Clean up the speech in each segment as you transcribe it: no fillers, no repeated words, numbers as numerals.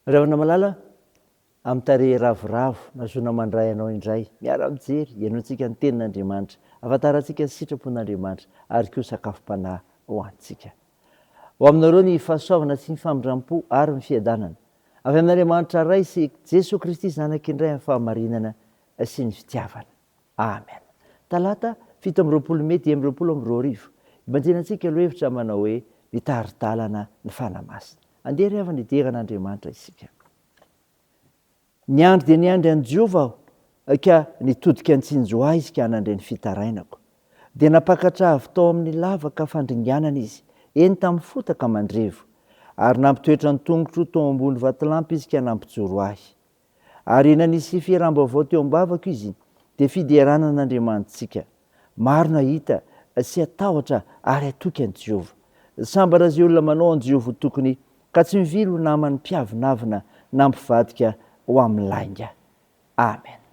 Ry havana malala, amin'ny tarehy ravoravo, nahazoana mandray anao indray, miara-mijery, hihainoantsika ny Tenin'Andriamanitra, ahafantarantsika ny sitrapon'Andriamanitra, ary koa sakafom-panahy ho antsika. Ho aminareo ny fahasoavana sy ny famindram-po ary ny fiadanana, avy amin'Andriamanitra Ray sy Jesoa Kristy Zanaka indray amin'ny fahamarinana sy ny fitiavana. Amen. Talata, 27 Mey 2025, Ibanjinantsika lohevitra manao hoe Mitari-dalana ny Fanahy Masina. Andeha ry havana hidera an'Andriamanitra isika. Niandry dia niandry an'i Jehovah aho, ka nitodika nitsinjo ahy izy ka nandre ny fitarainako. Dia nampakatra avy tao amin'ny lavaka fandringanana izy, eny tamin'ny fotaka mandrevo. Ary nampitoetra ny tongotro tao ambony vatolampy izy ka nampijoro ahy. Ary nanisy fiheram-baovao teo am-bavako izy, dia fiderana an'Andriamanitsika. Maro nahita sy hatahotra ary hatoky an'i Jehovah. Sambatra izay olona manao an'i Jehovah ho tokony, ka tsy mivily ho naman'ny mpiavonavona na mpivadika ho amin'ny lainga. Amena.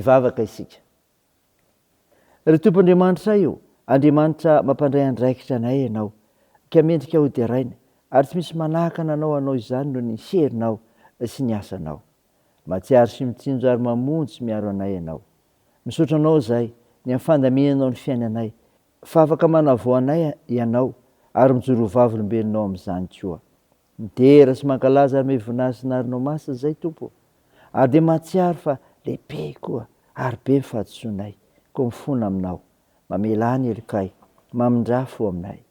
Hivavaka isika. Ry Tompo Andriamanitray ô, Andriamanitra mampandray andraikitra anay Ianao, ka mendrika ho deraina, ary tsy misy manakana Anao hanao izany noho ny herinao sy ny asanao. Mahatsiaro sy mitsinjo ary mamonjy sy miaro anay Ianao. Misaotra Anao izahay ny amin'ny fandaminanao ny fiainanay, fa afaka manavao anay Ianao ary mijoro ho vavolombelonao amin'izany koa. Midera sy mankalaza ary mivonà sy narinao masina izay Tompo ô! Ary dia mahatsiaro fa lehibe koa ary be ny fahadisoanay, koa mifona aminao. Mamelà ny helokay, mamindrà fo aminay.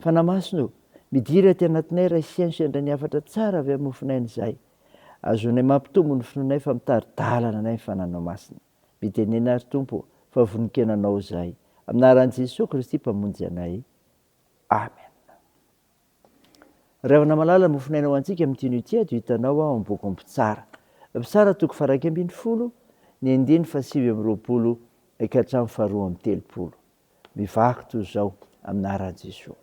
Fanahy Masina ô, midira aty anatinay raha hihaino sy handray ny hafatra tsara avy amin'ny mofonaina izahay. Ahazoanay mampitombo ny finoanay fa mitari-dalana anay ny Fananao Masina. Mitenena àry Tompo ô, fa vonon-kena Anao izahay. Amin'ny anaran'i Jesoa Kristy Mpamonjy anay. Amen. Ry havana malala, mofonaina ho antsika amin'ity anio ity dia hitanao ao amin'ny bokin'ny Mpitsara. Mpitsara toko faha-11, ny andininy faha-29 ka hatramin'ny faha-32. Mivaky toy izao, amin'ny anaran'i Jesoa.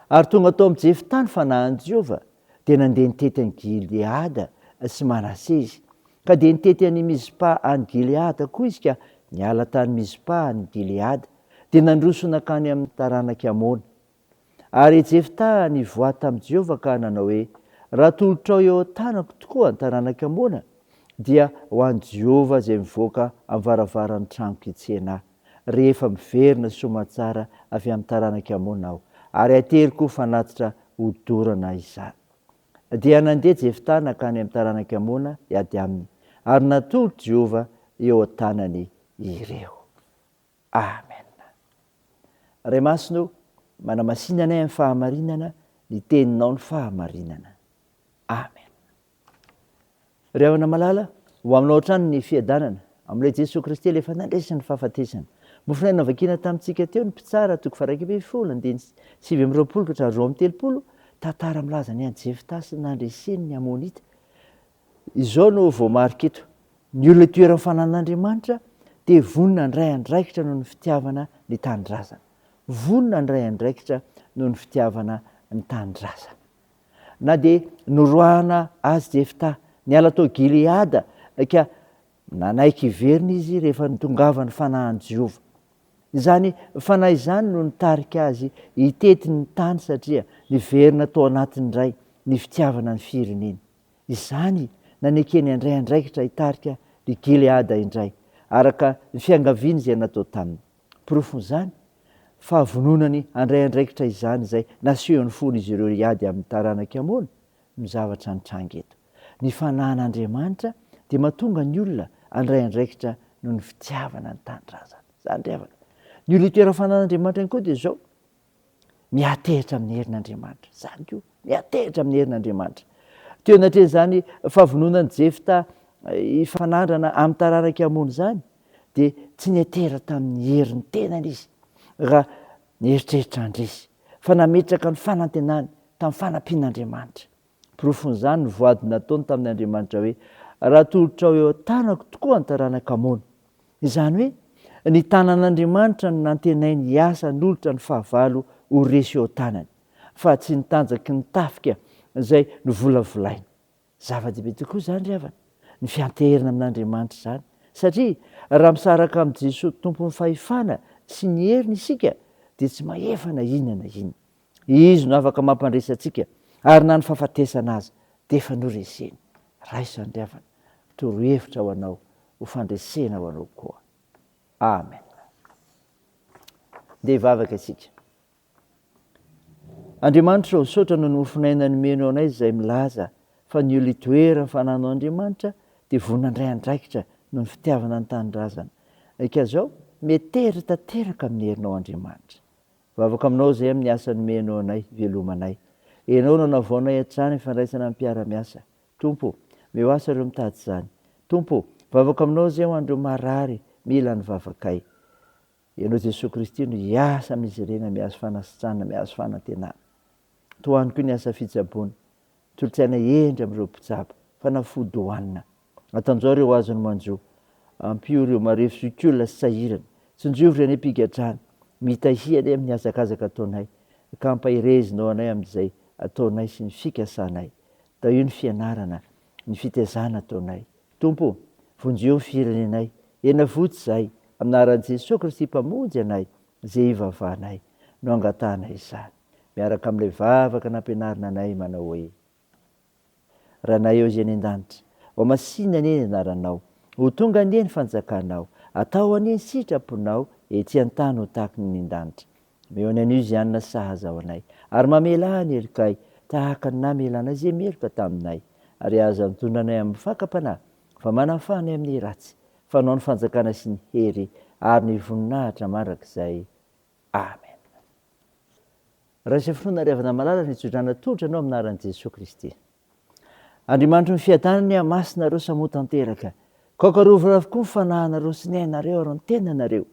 Ary tonga tao amin'i Jeftà ny fanahin'i Jehovah, dia nandeha nitety an'i Gileada sy Manase izy. Ka dia nitety an'i Mizpa any Gileada koa izy ka niala tany Mizpa any Gileada, dia nandroso nankany amin'ny taranak'i Amona. Ary i Jefta nivoaha tamin'i Jehovah ka nanao hoe, Raha atolotrao eo an-tanako tokoa ny taranak'i Amona, dia ho an'i Jehovah izay mivoaka amin'ny varavaran'ny tranoko hitsena ahy, rehefa miverina soamantsara avy amin'ny taranak'i Amona aho, ary hateriko ho fanatitra hodorana izany. Dia nandeha Jefta nankany amin'ny taranak'i Amona hiady aminy, ary natolotr'i Jehovah eo an-tanany ireo. Amen. Ray Masina o, manamasina anay amin'ny fahamarinana, ny teninao ny fahamarinana. Amen. Ry havana malala, ho aminao hatrany ny fiadanana, amin'ilay Jesoa Kristy ilay efa nandresy ny fahafatesana. Mofonaina novakiana tamintsika teo ny Mpitsara toko faha-11 andininy 29 ka hatramin'ny 32, tantara milaza ny an'i Jeftà sy ny nandreseny ny Amonita. Izao no voamarika eto, Ny olona itoeran'ny fananan'Andriamanitra dia vonona handray andraikitra noho ny fitiavana ny tanindrazana. Vonona handray andraikitra noho ny fitiavana ny tanindrazana. Na dia noroahana azy Jefta, niala tao Gileada, ka nanaiky hiverina izy rehefa nitongavan'ny fanahin'i Jehovah. Izany fanahy izany no nitarika azy hitety ny tany satria niverina tao anatiny indray ny fitiavana ny fireneny. Izany nanekeny handray andraikitra hitarika ry Gileada indray, araka ny fiangaviany izay natao taminy. Porofon'izany, fahavononany handray andraikitra izany izay nasehony fony izy ireo hiady amin'ny taranak'i Amona, no zavatra nitranga eto. Ny fanahin'Andriamanitra dia mahatonga ny olona handray andraikitra noho ny fitiavana ny tanindrazana. Izany ry havana. Ny olona itoeran'ny fanahin'Andriamanitra ihany koa dia izao, Miatehitra amin'ny herin'Andriamanitra. Izany koa, miatehitra amin'ny herin'Andriamanitra. Teo anatrehan'izany fahavononan'i Jefta hifanandrana amin'ny taranak'i Amona izany, dia tsy niatehitra tamin'ny herin'ny tenany izy, raha nieritreritra handresy, fa nametraka ny fanantenany tamin'ny fanampian'Andriamanitra. Porofon'izany ny voady nataony tamin'ny Andriamanitra hoe, Raha atolotrao eo an-tanako tokoa ny taranak'i Amona. Izany hoe, ny tanan'Andriamanitra no nantenainy hiasa hanolotra ny fahavalo ho resy eo an-tanany, fa tsy ny tanjaky ny tafika izay novolavolainy. Zava-dehibe tokoa izany ry havana, ny fianteherana amin'Andriamanitra izany, satria raha misaraka amin'i Jesoa Tompon'ny fahefana sy ny heriny isika dia tsy mahefa na inona na inona. Izy no afaka mampandresy antsika ary na ny fahafatesana aza dia efa noreseny. Raiso izany ry havana, torohevitra ho anao ho fandresena ho anao koa. Amen. Ndeha hivavaka isika. Andriamanitra ô, misaotra noho ny mofon'aina nomenao anay izay milaza fa ny olona itoeran'ny fananao Andriamanitra dia vonona handray andraikitra noho ny fitiavana ny tanindrazana. Ka izao, mietehitra tanteraka amin'ny herinao Andriamanitra. Vavaka aminao izay amin'ny asa nomenao anay, hivelomanay. Ianao no anavaonay hatrany ny fandraisana ny mpiara-miasa. Tompo ô, meo asa ireo mitady izany. Tompo ô, vavaka aminao izay ho an'ireo marary mila ny vavakay. Ianao Jesoa Kristy no hiasa amin'izy ireny mihazo fanasitranana, mihazo fanantenana. Tohano koa ny asa fitsaboana. Tolo-tsaina hendry amin'ireo mpitsabo. Fanafody hohanina. Atanjao ireo azony manjo. Ampio ireo marefo zokiolona sy sahirana. Tsinjovy ireo any am-pigadrana. Mitahia anay amin'ny hazakazaka ataonay, ka ampaherezinao anay amin'izay ataonay sy ny fikasanay. Tahio ny fianarana, ny fitaizana ataonay. Tompo ô, vonjeo ny firenenay. Eny avoty izahay, amin'ny anaran'i Jesoa Kristy Mpamonjy anay, izay ivavahanay, no angatahanay izany. Miaraka amin'ilay vavaka nampianarina anay manao hoe. Ranay eo izay any an-danitra, ho masinina anie ny anaranao, ho tonga anie ny fanjakanao, atao anie ny sitraponao ety an-tany ho tahaky ny any an-danitra. Omeo ny anio izay hanina sahaza ho anay, ary mamelà ny helokay, tahaka ny namelanay izay meloka taminay. Ary aza mitondra anay amin'ny fakam-panahy, fa manafaha anay amin'ny ratsy, fa Anao ny fanjakana sy ny hery ary ny voninahitra mandrakizay. Amen. Raiso finoana ry havana malala ny tsodrano atolotra anao amin'ny anaran'i Jesoa Kristy. Andriamanitry ny fiadanana anie hamasina anareo samy ho tanteraka. Koa karovina avokoa ny fanahinareo sy ny ainareo ary ny tenanareo.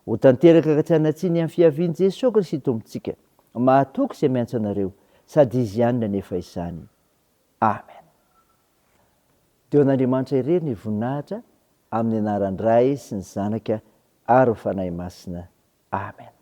Ho tanteraka ka tsy hanan-tsiny amin'ny fiavian'i Jesoa Kristy Tompontsika. Mahatoky izay miantso anareo, sady Izy ihany no hanefa izany. Amen. Dia ho an'Andriamanitra irery ny voninahitra amin'ny anaran'ny Ray sy ny Zanaka ary ny Fanahy Masina. Amen.